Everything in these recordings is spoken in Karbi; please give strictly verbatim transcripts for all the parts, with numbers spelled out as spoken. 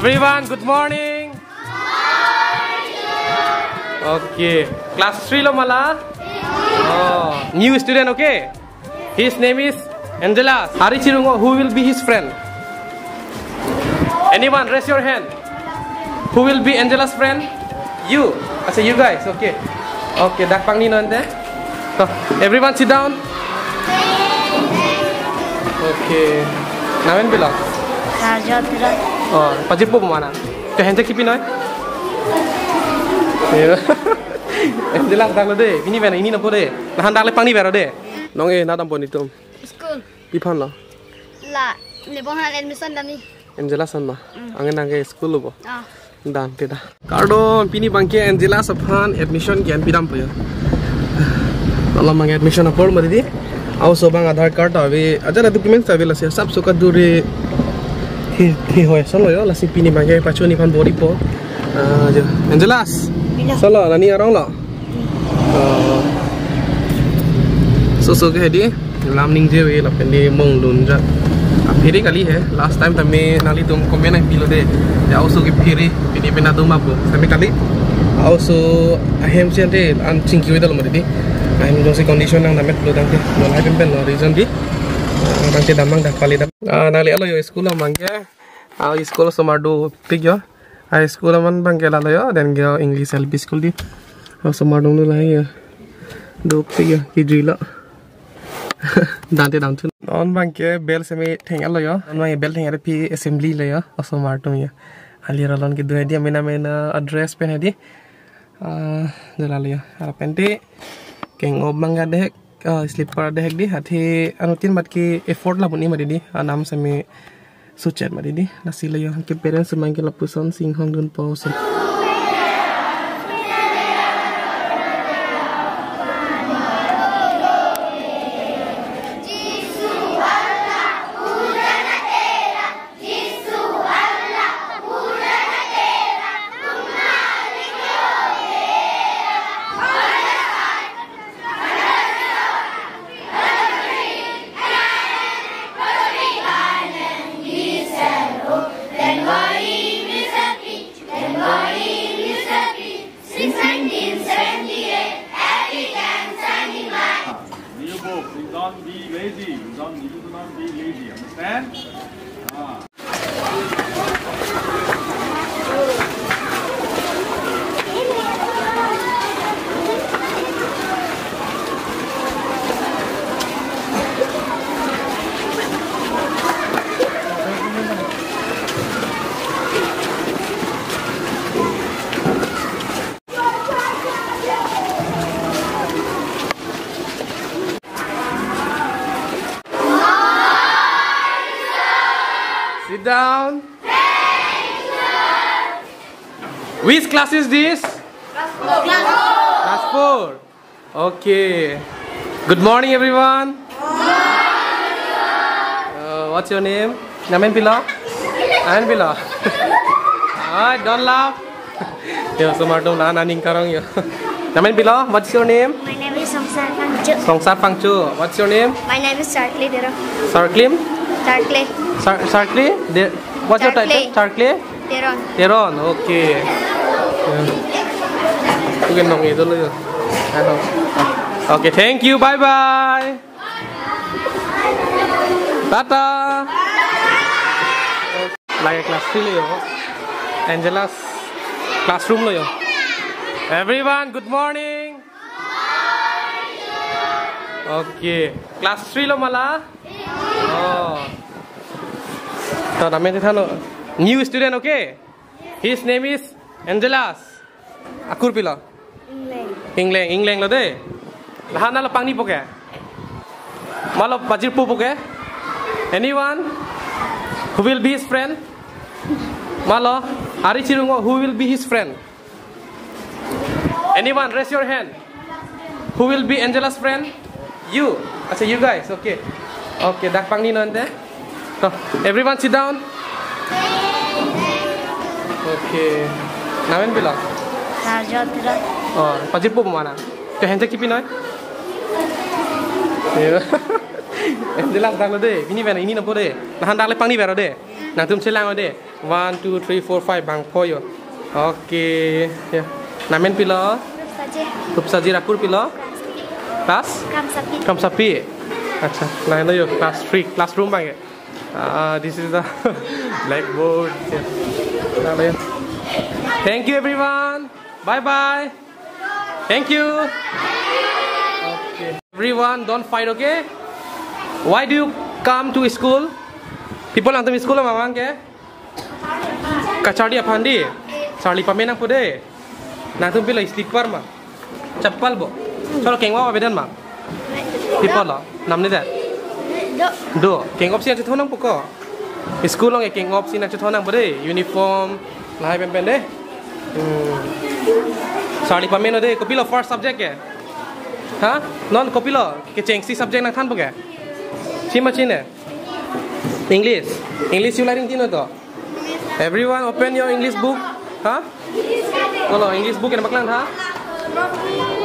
Everyone, good morning. Okay. Class three lo ma la? Oh, new student, okay? His name is Angela. Hari chirung-o, who will be his friend? Anyone, raise your hand. Who will be Angela's friend? You. I say you guys, okay. Okay, dak pangni non te. So, everyone sit down. Okay. Namen pilo? Rajat Pira. Oh, pajirpo mana? Ke henja kipi noi? Iya. Angela dak lo de. Ini bena, ini napo de. Nahan dak le pangni bero de. Nong e, na dampo nitum. School. Pi aphan lo? La, le bon han admission dam ni. Angela aphan ma? Mm. Angen nang ke school lo bo? Ah. Dan te da. Kardom, pini abangke Angela aphan admission ke-en pidampo yo. Alam abang admission apor mati di. Aoso abang Aadhaar card ave, ajat documents ave, lasi sab suka duri hi, hi hoi son lo yo, lasi pini abangke pachoni aphan bor-ipo. Ah, jo. Angela. Pilo. Son lo, nani arong lo? Oh. So, so ke di, lam ningje ave lapen di mong lun ja. Aphere kali he, last time tame nanglitum comment nangpilo de. Ya aoso ke phere, pini pena doma po. Tame kali. Aoso ahem si ante an chingki ave dolo mati di. Ahem jongsi condition nang namet lo tangte. Lo hai pen pen lo reason di. Ah, tangte damnang dak pali dam. Ah, nangli alo yo school lo abangke. Ah, school osomar dopik yo. Ah, school amen abangke lalo yo, then ke English L P school di. Osomar dong dolo yo. Dopik yo, kejui lo. Dante dam chun. Non abangke bell seme theng-et lo yo. Non abangke bell theng-et aphi assembly lo yo. Osomar atum yo. Ali ralon kedo hedi, amen amen, ah, address pen hedi. Ah, jala lo yo. Arap pen te keng-op abang adehek, ah, slipper adehek di, athe anuttin mat ke effort labun-i mati di, anam seme suchet mati di, lasi lo yo, ke parents abangke lapuson singhong dunpo sem. New book, you don't be lazy. You don't, you do not be lazy. Understand? Ah. Sit down. Which class is this? Class four. Okay. Good morning, everyone. Uh, what's your name? Namen pilo? Namen pilo? Ah, don't laugh. Yo, osomar atum la nangning karong yo. Namen pilo? What's your name? My name is Songsar Phangcho. Songsar Phangcho. What's your name? My name is Sarkli Dero. Sarklim? Sarkli. Sar-, Sarkli? De-, what's your title? Sarkli. Sarkli? Teron. Teron, okay. Ya. Oke, nong itu lo yo. Ano. Okay, thank you. Bye bye. Tata. Lake class three lo yo. Angela's classroom lo yo. Everyone, good morning. Okay. Class three lo ma la? Oh. To, namen than-o. New student, okay? His name is Angelas. Akur pilo? Ingleng. Ingleng, Ingleng lo de. Lahan nalo pangnipo ke? Malo pajirpopo ke? Anyone who will be his friend? Malo, hari chirung-o, who will be his friend? Anyone, raise your hand. Who will be Angela's friend? You. I say you guys. Okay. Okay, dak pangni non te. To, everyone sit down. Okay. Namen pilo? Rajat Pira. Oh, pajirpo mana? Ke henja kipi noi? Iya. Angela dak lo de. Ini bena, ini napo de. Lahan dak le pangni bero de. Nangtum chelang ode. One, two, three, four, five bang pho yo. Okay. Ya. Nangmen pilo? Rupsaji. Rupsaji, Raipur pilo? Kramsapi. Class? Kramsapi. Kramsapi. Acha, lahenlo yo class three, classroom bang ya. Ah, this is the blackboard. Ya. Lahenlo yo. Thank you everyone. Bye bye. Thank you. Okay. Everyone, don't fight, okay? Why do you come to school? People, nangtum school ma bang ke? Kacharli aphan di. Charli pame nangpo de. Nangtum pilo, slipper ma? Chappal bo? Cholo, kengop avedet ma? People lo, namne det? Do. Do. Kengop si nangchethon nangpo ko? School along kengop si nangchethon nangpo de. Uniform lahai pen pen de. Hmm. Charli pameno de. Kopilo first subject ke? Ha? Non kopilo? Kechengsi subject nangthanpo ke? Chima chine? English. English you learning chino to? Everyone open your English book. Ha? Kolo English book en paklang tha?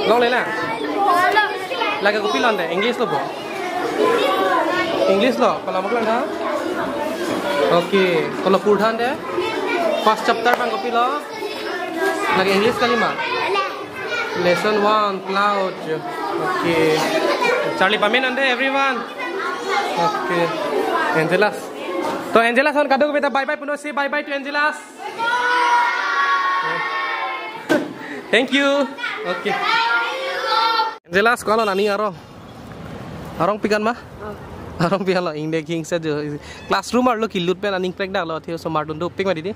Longle na? Lake kopilo ante, English lo bo? English lo, kolo paklang tha? Okay, kolo purthan de? First chapter bang kopilo? Lake English kalima? Lesson one, cloud. Okay. Charli pameno de, everyone. Okay. Angelas. To Angelas hon kadokave ta bye bye punon, say bye bye to Angelas. Thank you. Okay. Angelas, ko-an lo nangning arong? Arongpik an ma? Arongpik an lo, ingdeng hingse jo. Classroom arlo kelut pen aning prekdak lo, athe osomar dun dopik ma didi.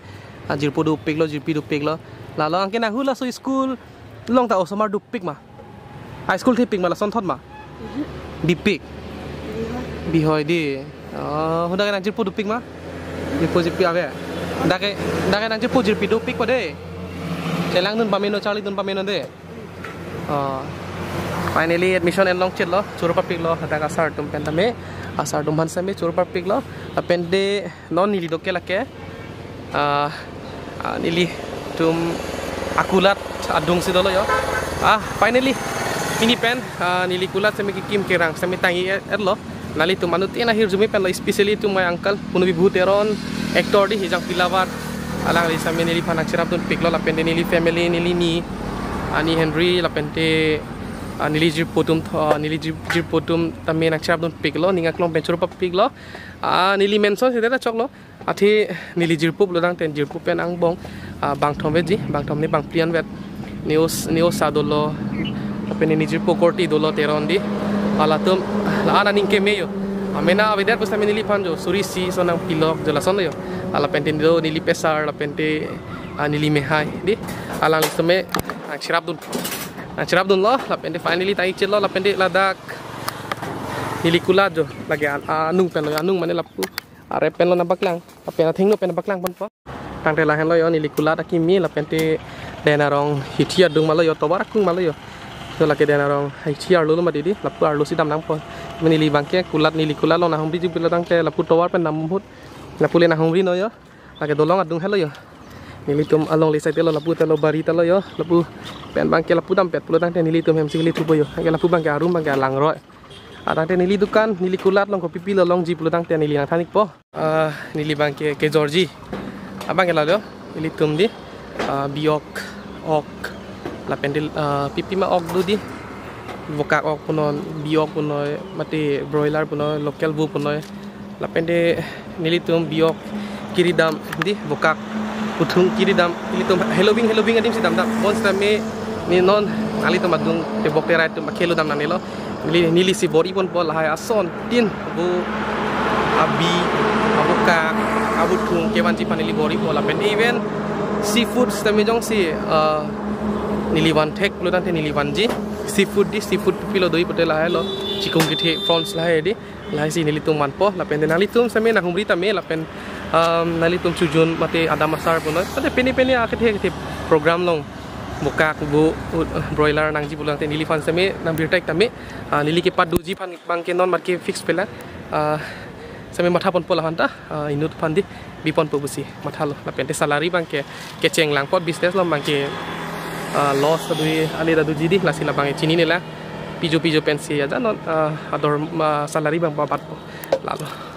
Ah, jirpo dopik lo, jirpi dopik lo. Lalo anke nanghu laso school along ta osomar dopik ma? High school thepik ma, lasonthot ma? Bipik. Bihoi di. Oh, hadak ke nang jirpo dopik ma? Jirpo jirpi ave. Dak ke, dak ke nang jirpo jirpi dopik po de. Chelangdun pameno, charlidun pameno de. Oh. Finally admission en longchit lo, choro parpik lo, hadak asar atum pen tame, asar atum aphan same choro parpik lo, lapen de non neli doke lake, ah, ah, nelitum akulat adung si dolo yo. Ah, finally, pini pen, ah, neli kulat same kekim kerang same tangji et, et lo. Nanglitum anut ena hirjume pen lo, especially to my uncle, Punu Bibhu Teron, actor di, Hijang Pilavar. Alangli same neliphan nangcherapdunpik lo, lapen de neli family, neli ni, ani Henry, lapen de, ah, neli jirpo atum tho-, ah, neli jir-, jirpo atum tame nangcherapdunpik lo, ning aklong pen choro parpik lo. Ah, neli mention si deta chok lo. Athe neli jirpo pulotangte jirpo pen angbong, ah, bangthom vetji, bangthom ne bangphli an vet. Ne os-, ne osa dolo, lapen ne jirpo korte dolo Teron di. Halatum, la-an aning keme yo. Amena avedet pusitame neliphan jo, suri si so nangpilok jo, lason lo yo. Ah, lapen de do neli pesar, lapen de, ah, neli mehai di. Alangli same, ah, cherapdun. Ah, cherapdun lo, lapen de finally tangji chit lo, lapen de ladak neli kulat jo, lake an-, anung pen lo, anung mane lapu arep pen lo nangpaklang, lapen athengno pen nangpaklang ponpo. Tangte lahenlo yo neli kulat akimi, lapen de den arong hithi adung ma lo yo, tovar akung ma lo yo. So lake den arong hithi arlo lo ma didi, lapu arlo si dam nangpo. Neli bangke kulat, neli kulat along nanghumriji pulotangte lapu tovar pen dam ahut, lapu le nanghumri no yo. Lake dolong adung helo yo. Nelitum alongle side lo, lapu ta lo bari ta lo yo. Lapu pen bangke lapu dampet pulotangte nelitum hem si kele thupo yo. Anke lapu bangke arum bangke alangroi. Atangte neli dukan, neli kulat along kopi pi lo longji pulotangte neli nangthan-ikpo. Ah, neli bangke kejorji. Abangke lalo, nelitum di, ah, biok, ok, lapen de, ah, pipi ma ok do di. Vokak ok punon, biok punon, mate broiler punon, local bu punon. Lapen de nelitum biok kiri dam di, vokak puthung kiri dam, nelitum heloving heloving adim si dam dam. Bonsitame ne non nanglitum adung tebok terai atum akhelo dam nangnelo. Neli, neli si bor-i ponpo lahai ason tin, bu abi, avokak, abuthung kevanji aphan neli bor-ipo, lapen even seafood sitame jongsi, ah, neli van thek pulotangte neli vanji. Seafood di, seafood pilo do-i pute lahai lo, chikung kethe, prawns lahai di. Lahai si nelitum vanpo, lapen de nanglitum same nanghumri tame, lapen, um, nanglitum chojun mate adam asar punon, mate pini pini akethe kethe program along vokak bu, uh, broiler nangji pulotangte neliphan same nangbirta-ik tame, ah, neli kepatdoji aphan bangke non marke fix pela, ah, same matha ponpo laphanta, ah, inut aphan di bi ponpo pusi mathalo, lapen de salary bangke kecheng lang apot business along bangke, ah, loss ta do-i, ale ta doji di, lasi labang chinine lang. Pijo pijo pensi aja non, ah, ador, ah, salary bang pabatpo. Lalo.